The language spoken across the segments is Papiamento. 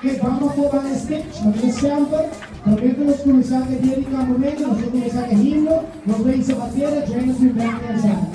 Ke ban pa ban stage, manera semper, promé ku nos kuminsá ku e dia di kampamentu, nos ta kuminsá ku e himno, nos bai hisa bandera, djei nos bin bèk na e sala.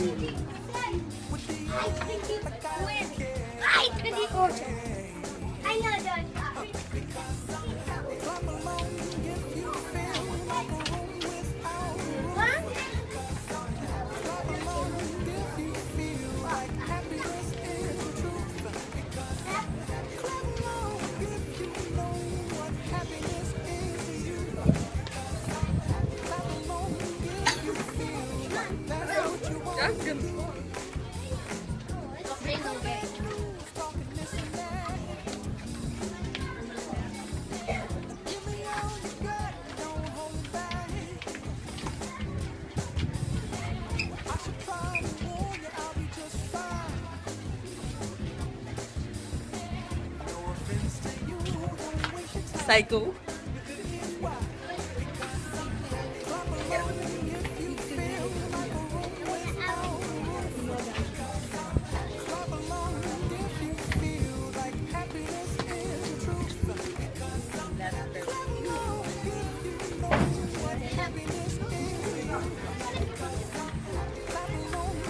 Psycho.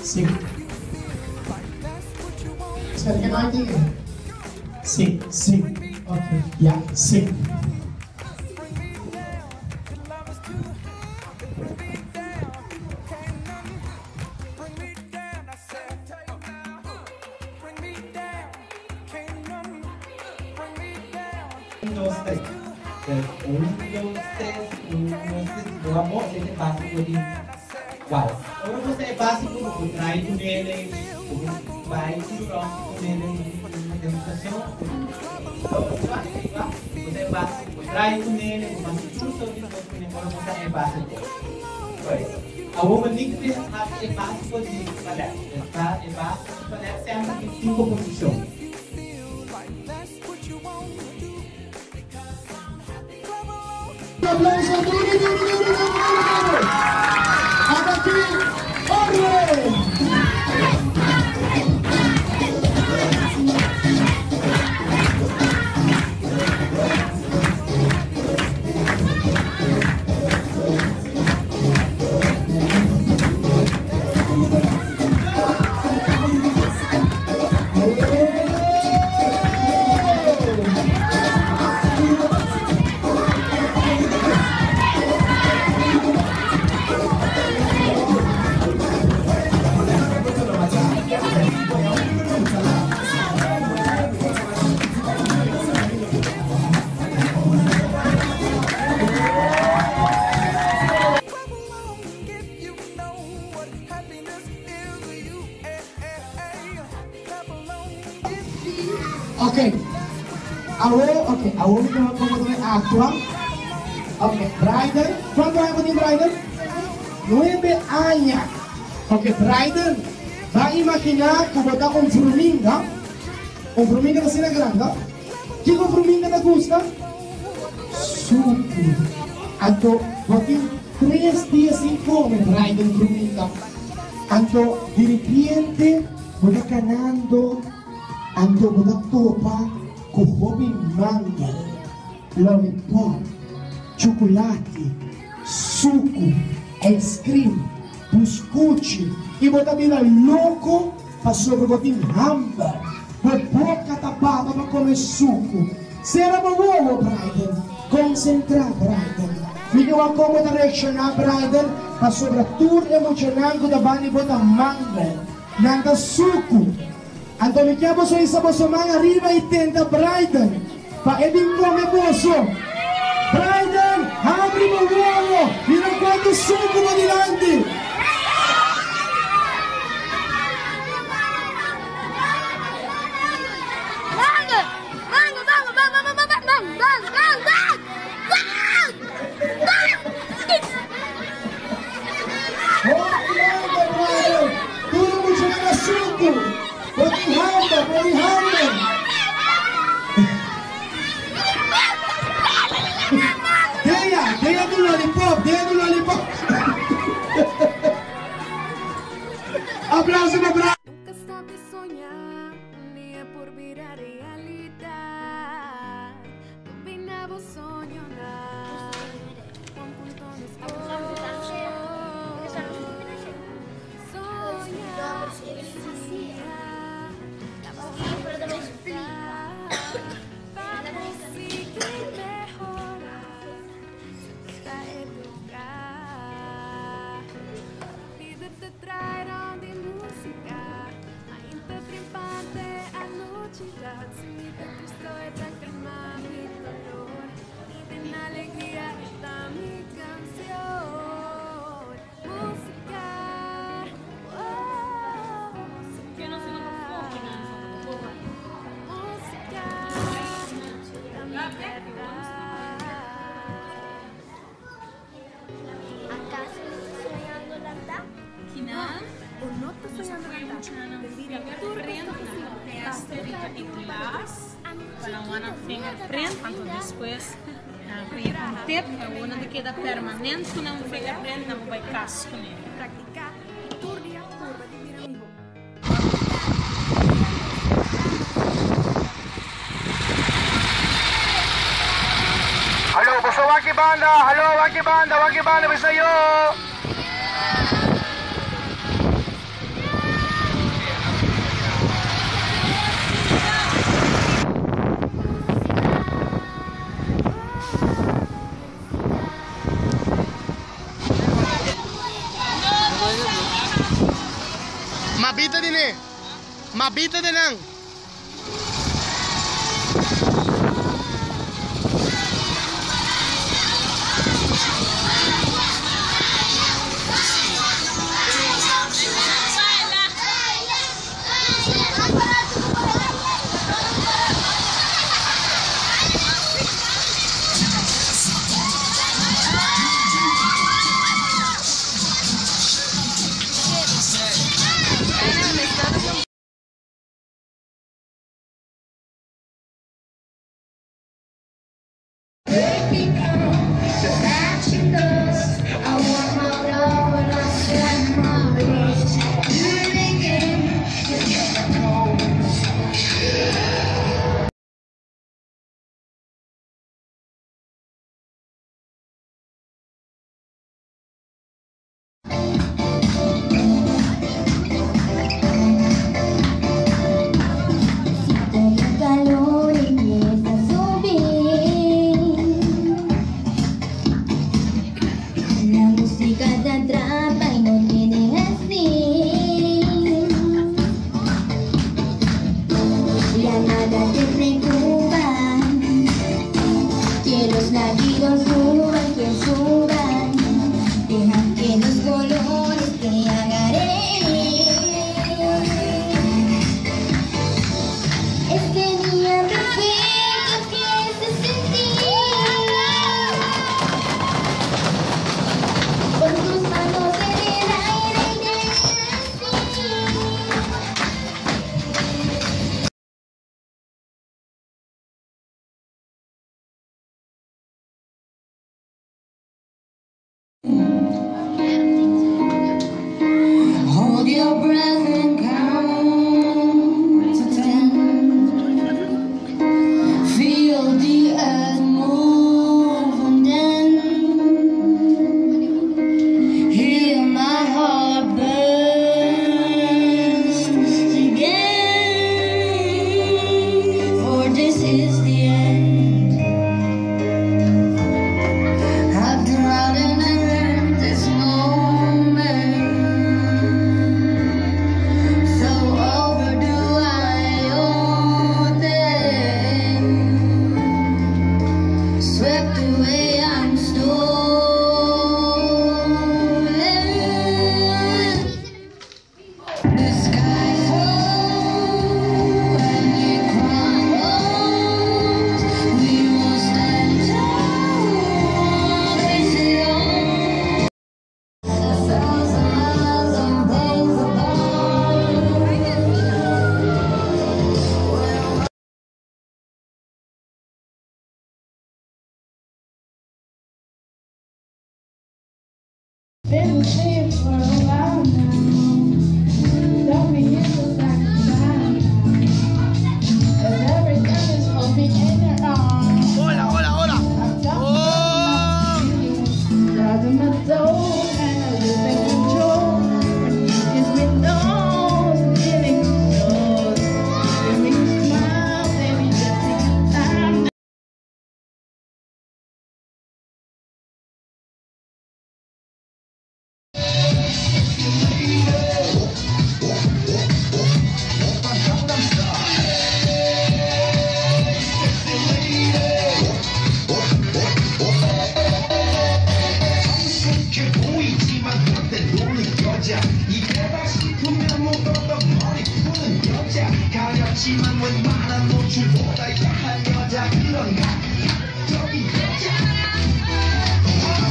Sí. Espera que no hay tigre. Sí, sí. Ok, ya, sí. Un, dos, tres. Un, dos, tres, un, dos, tres. Bo amo, esei ta e básiko di wals. Ora bo sa e básiko, bo por trai ku nele, bo por bai tur rònt ku nele un demostrashon. Bo sa e básiko, bo trai ku nele, bo hasi tur sort di kos ku nele ora bo sa e básiko. Pues, awor bo ni ke hasi e básiko di balèt. E básiko di balèt semper tin sinku posishon. Aplauso duro, duro, duro, duro, duro, duro. Ata aki, Orley! Ok. Awor, ok, awor mi ta como ta bay actua. Ok, Brayden, cuanto aña bo tin Brayden? Nuebe aña. Ok, Brayden, ba imagina cu bo ta un fruminga. Un fruminga ta asina grandi. Kico un fruminga ta gusta? Sucu. Anto bo tin tres dia sin come, Brayden fruminga. Anto diripiente bo ta canando, anto bo ta topa cu hopi mangel, lollipop, chuculati, sucu, ice cream, buscuchi y bo ta bira loco pasobra bo tin hamber. Bo boca ta baba pa come sucu. Cera bo wowo, Brayden. Concentra, Brayden. Mi ke wak con bo ta reacciona, Brayden, pasobra tur e muchanan cu ta bani bo ta mangel. Nan ta sucu. Anto mi ke boso hisa boso man ariba y tenta Brayden pa e bin come boso. Brayden, habri bo wowo, mira cuanto sucu bo dilanti. Hopi hamber, brother. Tur muchanan a suku. Bo tin hamber, bo tin hamber. Dea, dea tu lollipop, dea tu lollipop. Aplauso pa brother. Nunca stop di soña, un dia por bira realidad. Fingerprint, nan a test riba e glas pa nan wak nan fingerprint, anto despues nan a kria un tip, awor nan ta keda permanent ku nan fingerprint, nan por bai kas kuné. Hallo, boso waki banda, hallo waki banda, waki banda bisa yo. Mabita di ne. Mabita di nan. Siento el calor empieza a subir. La música te atrapa y no te dejas ir. Ya nada te preocupa. Que los latidos suban, que suban. Deja que los colores te hagan reír. Este día perfecto empieza a sentir. Pon tus manos en el aire y deja así. Hold your breath and count to 10. Feel the earth move and then hear my heart burst again. For this is the end. I've drowned in this moment. So overdue I owe them. Swept away, I'm stolen. The sky falls and it crumbles. We will stand tall, face it all. 1,000 miles and days apart. Been asleep for a while now. Don't be here to sacrifice. Cause everything is holding in your arms. Hola, hola, hola. I'm talking Oh. Grabbing my toe and I losing control. When you kiss me, no, feeling close. You make me smile, baby, just take your time. 성숙해 보이지만 그때 노는 여자 이때다 싶으면 묻었던 머리 푸는 여자 가렵지만 웬만한 노출보다 약한 여자 그런 감각적인 여자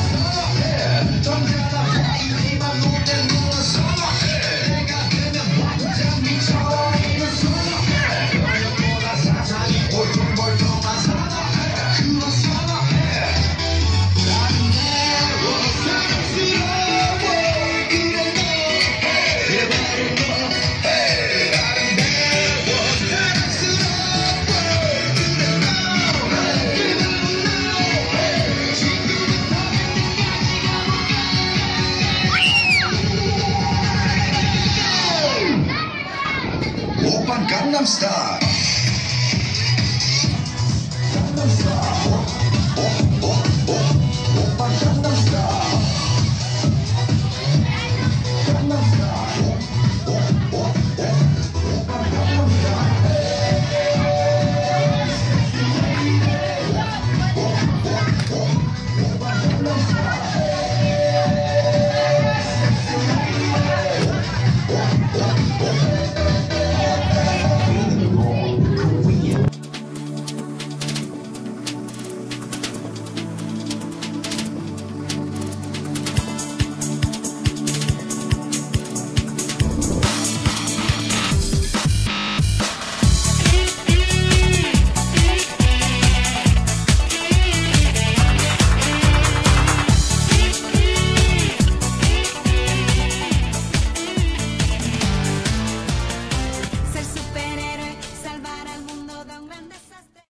선어해 점잖아 보이지만 눈에 눈은 선어해 내가 되면 완전 미쳐. Oppan Gangnam Style. Gangnam Style.